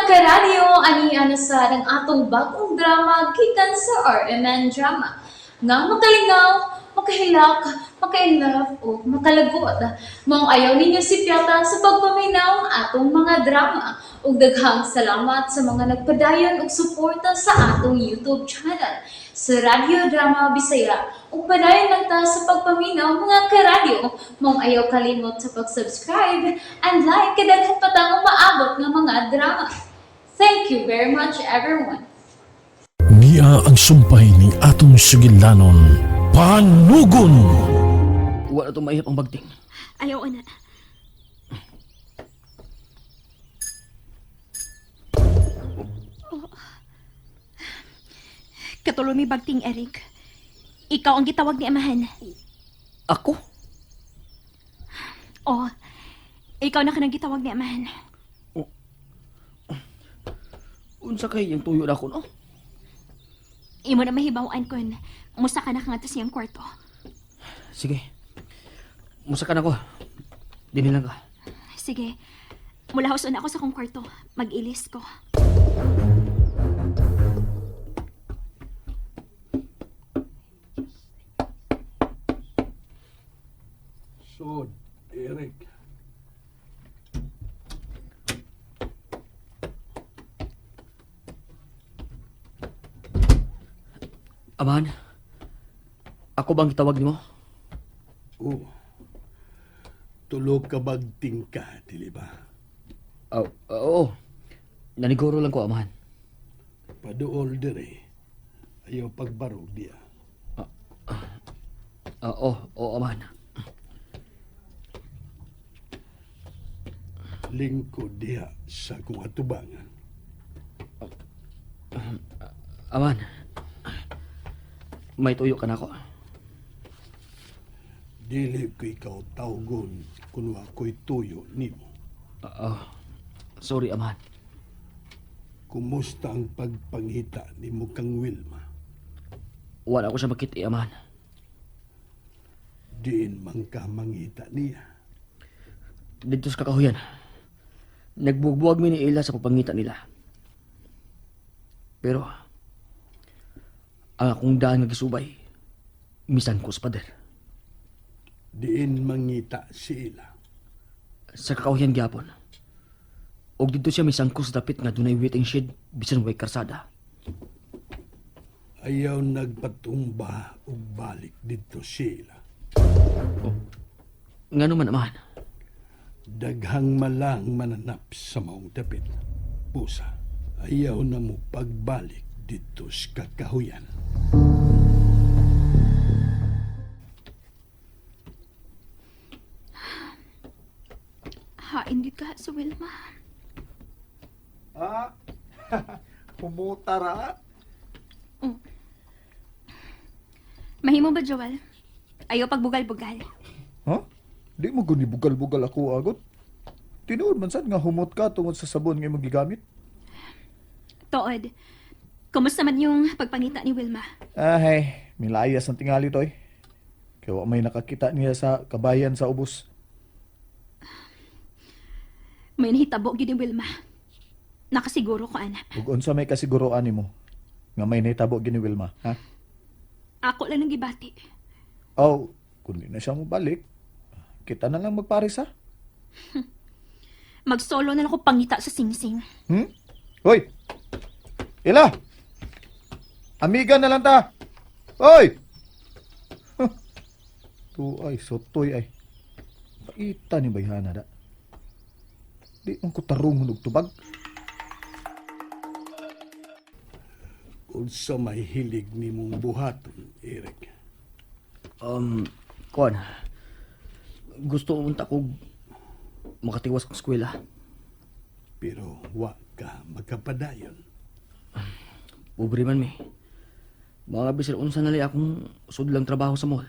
Karadyo, ani ana sa ang atong bagong drama gikan sa RMN Drama. Nga makalingaw, makahilak, maka-inlove o makalagot. Maong ayaw ninyo sipyata sa pagpaminaw ang atong mga drama. Ug daghang salamat sa mga nagpadayon og suporta sa atong YouTube channel sa Radyo Drama Bisaya. Ug padayon lang ta sa pagpaminaw, mga karadyo. Maong ayaw kalimot sa pag-subscribe and like kay daghan pa tang umaabot nga mga drama. Thank you very much, everyone. Niya ang sumpay ning atong sugilanon. Panugon! Wala to maihap ang bagting. Ayaw, ana. Oh. Katuloy mi bagting, Eric. Ikaw ang gitawag ni Amahan. Ako? Oh, ikaw na kanang gitawag ni Amahan. Unsa kay yung tuyo na ako, no? Imo na mahibaw-an kun. Musa ka na kangadto siyang kwarto. Sige. Musa ka na ko. Dini lang ka. Sige. Mula na ako sa kong kwarto. Mag-ilis ko. So, Eric. Amahan, ako bang gitawag nimo? Oh. Tulog ka bagting ka, dili ba? Oh, oo. Naniguro lang ko, Amahan. Paduol dire. Ayaw pagbarog diya. Oo, oo, Amahan. Lingkod diha sa kong atubangan. Amahan, may tuyo ka na ako. Dili ko ikaw tawgon kun wa ko'y tuyo nimo. Oo. Sorry, Amahan. Kumusta ang pagpangita nimo kang Wilma? Wala ko siya makita, eh, Amahan. Diin man ka mangita niya. Dito sa kakahuyan. Nagbuwag-buwag mi ni Ila sa pagpangita nila. Pero, ang akong daan nga gisubay, misan ko sa pader. Diin mangita si ila. Sa kakahuyan gyapon. Og dito siya misangko sa dapit nga dunay waiting shed bisan way karsada. Ayaw nagpatumba og balik didto si ila. Ngano man, Amahan? Daghang malang mananap sa maong dapit. Pusa, ayaw na mo pagbalik dito sa kakahuyan. Hain gyud ka sa Wilma. Ah, humutara. Mahimo ba, Joel? Ayaw pagbugal-bugal. Ha? Di mo guni bugal-bugal ako agot. Tinuod man sad nga humot ka tungod sa sabon nga imong gigamit. Tood. Kumusta man yung pagpangita ni Wilma? Ay, milayas ang tingali toy. Kaya wa may nakakita niya sa kabayan sa ubos. May nahitabo gyud ni Wilma. Nakasiguro ko, ana. Ug unsa may kasiguroan nimo nga may nahitabo gini Wilma, ha? Ako lang nang gibati. Aw, kun di na siya mobalik, kita na lang magpares ha. Magsolo na lang ako pangita sa singsing. Hoy! Ila! Amiga na lang ta! Hoy! Huh. Tu ay, sotoy ay. Paita ni bayhana da. Di man ko tarong og tubag. Unsa may hilig nimong buhaton, Eric? Kuan. Gusto unta kog makatiwas kong eskwela. Pero wa ka makapadayon. Pobre man mi. Mga bisan unsa na lang akong sudlang trabaho sa mall.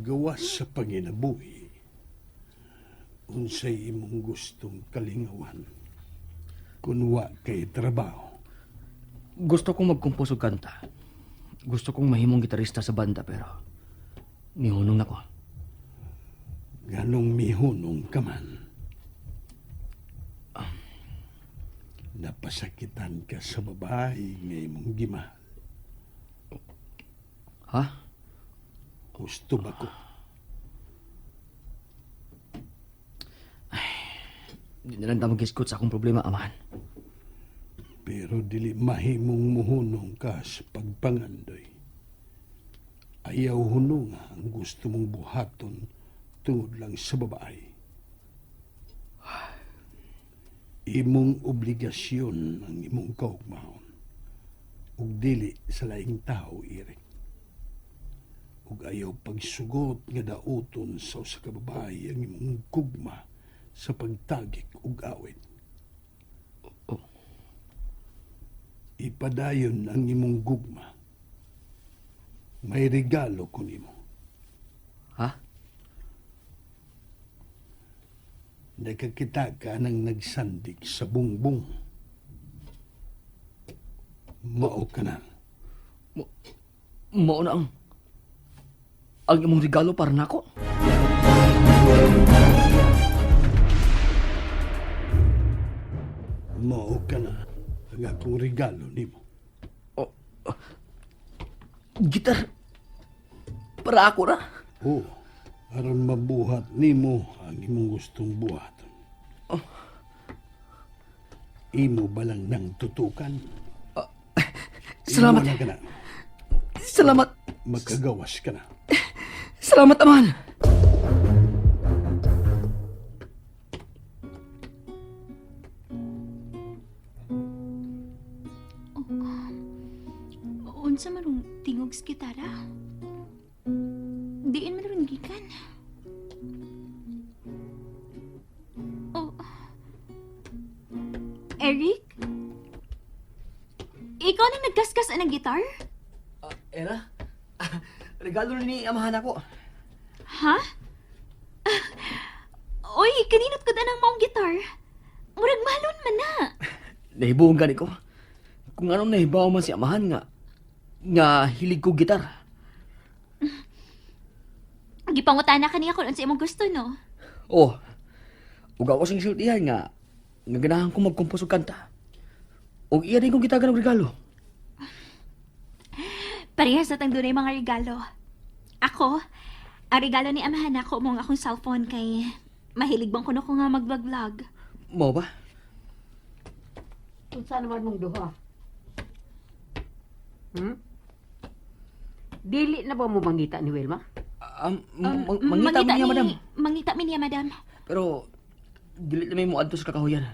Gawas sa panginabuhi. Unsay imong gustong kalingawan. Kun wa kay trabaho. Gusto kong magkumpos og kanta. Gusto kong mahimong gitarista sa banda pero nihunong nako. Ganong mihunong ka man. Napasakitan ka sa babae nga imong gimahal. Ha? Gusto ba ko? Di na lang ta mag-isgot sa akong problema, amahan. Pero dili mahimong muhunong ka sa pagpangandoy. Ayaw hununga ang gusto mong buhaton tungod lang sa babae. Imong obligasyon ang imong kaugmaon ug dili sa laing tao, Eric. Ug ayaw pagsugot nga dauton sa usa ka babae ang imong gugma sa pagtagik ug awit. Ipadayon ang imong gugma. May regalo ko nimo. Ha? Nakakita ka ng nagsandig sa bungbong. Mao ka na. Mao na ang imong regalo para nako. Mao ka na ang akong regalo nimo. Oh, oh. Gitar. Para ako ra. Oo, aron mabuhat nimo ang imong gustong buhaton. Oh. Imo balang nang tutukan. Salamat. Imo na ka na. Salamat. Makagawas ka na. Salamat, amahan. Unsa man rong tingog sa gitara? Diin man ron gikan. Oh. Eric? Ikaw nang nagkaskas ang gitar? Ella? Regalo ni amahan ako. Ha? Uy, kaninot ko ng maong gitar? Murag mahalon man na. Nahibuong gani ko. Kung anong nahibaw man si amahan nga hilig ko gitar. Gipangutana ka niya kung unsa imong gusto, no? Oh. Ug ako sing sultihan nga ganahan ko magkompos og kanta. Ug iya din kong gitagan og regalo. Parehas na tang dunay mga regalo. Ako, ang regalo ni amahan ako mo ang akong cellphone kay mahilig bang kuno ko nga mag-vlog-vlog. Mao ba? Unsa naman mong duha? Dili na ba mo mangita ni Wilma? Mangita mi niya, madam. Mangita mi niya, madam. Pero dili na may moadto sa kakahuyan.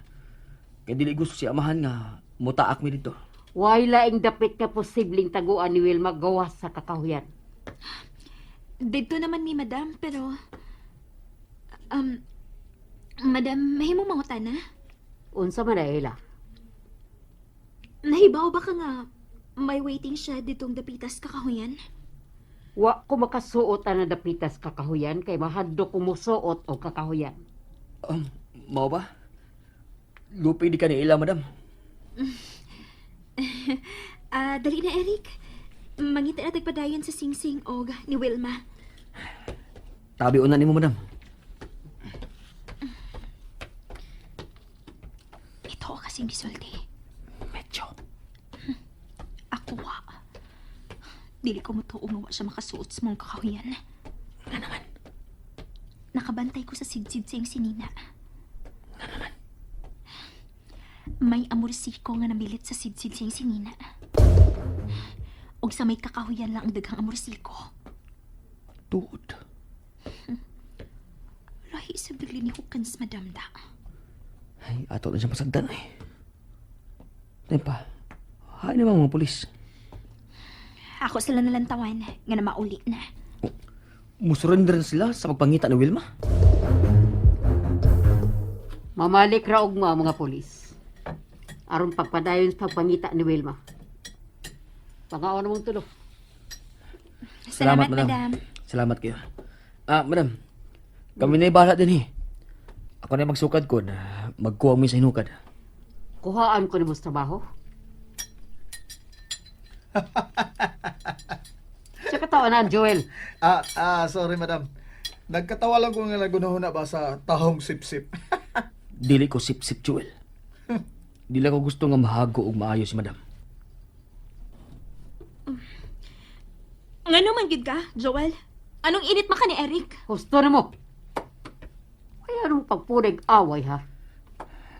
Kay dili gusto si amahan nga motaak mi dito. Way laing dapit ka posibleng taguan ni Wilma gawas sa kakahuyan. Dito naman mi, madam, pero madam, mahimo mangutana? Unsa man na ila? Nahibaw ba ka nga may waiting siya ditong dapitas kakahuyan? Wa ko makasuot ang dapitas kakahuyan kay mahadlok ko mosuot og kakahuyan. Mao ba? Lupi di ka ni ila, madam. Ah, dali na, Eric. Mangita na tagpadayon sa Singsing og ni Wilma. Tabi una nimo, madam. Ito kasing gisulti. Medyo. Ako wa. Dili ko motuo nga wa siya makasuot sa mga kakahuyan. Nga naman. Nakabantay ko sa sidsid sa iyang sinina. Nga naman. May amursiko nga namilit sa sidsid sa iyang sinina. Og sa may kakahuyan lang ang daghang amursiko. Tuod. Lahi sa naglinihukan sa madamda. Ay, ato na siya masagdan ay. Tay pa. Hay naman mga pulis. Ako sila nalantawan nga na mauli na. Musurrender sila sa pagpangita ni Wilma. Mamalik ra og mga pulis. Aron pagpadayon sa pagpangita ni Wilma. Pangaon namong tulo. Salamat, madam. Salamat kayo. Ah, madam. Kami na bahala din eh. Ako na magsukad ko na magkuha mi sa hinukad. Kuhaan ko nimo sa trabaho. Sa katawan na, Joel. Ah, sorry madam. Nagkatawa lang ko nga nagunahuna ba sa tahong sip-sip. Dili ko sip-sip, Jewel. Di lang ko gusto nga mahago og maayo si madam. Ngano man gid ka, Joel? Anong init man ka ni Eric? Husto na mo. Ayaw na mo pagpunag away ha.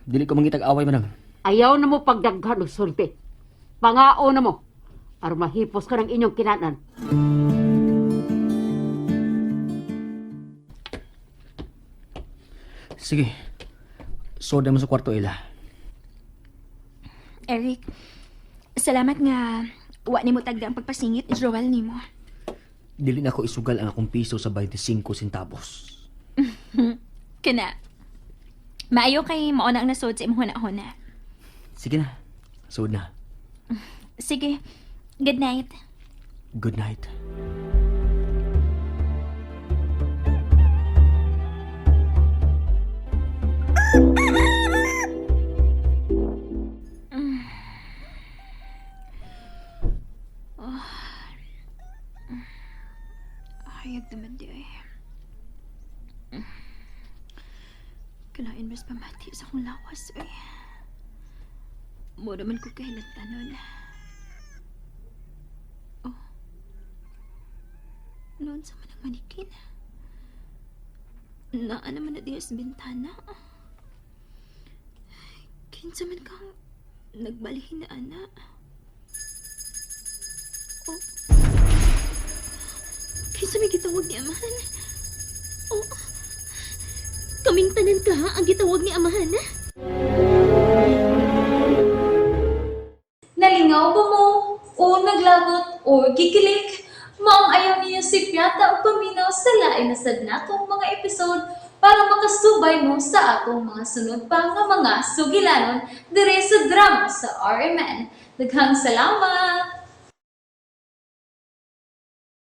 Dili ko mangitag away, madam. Ayaw na mo pagdaghan og sulti. Pangao na mo. Aron mahipos ka ng inyong kinanan. Sige. Soda mo sa kwarto, Ella. Eric, salamat nga wa nimo tagda ang pagpasingit ni Joel nimo. Dili na ko isugal ang akong piso sa 25 centavos. Kana. Maayo kay mao na ang nasod sa imong huna-huna. Sige na. Sod na. Sige. Good night. Good night. Hayag naman di ay. Kalain mas pamati sa akong lawas ay. Mura man ko kahilantanon. Oh. Noon sa manang manikin. Naa naman na diya sa bintana. Kinsa man kang nagbalihin na ana. Oh. Kinsa may gitawag ni amahan? Oh. Kaming tanan ka ha, ang gitawag ni amahan ha? Nalingaw ba mo? O naglagot o gikilig? Maong ayaw niyo si Piata o paminaw sa lain na sad natong mga episode para makasubay mo sa atong mga sunod pa nga mga sugilanon dire sa drama sa RMN. Daghang salamat!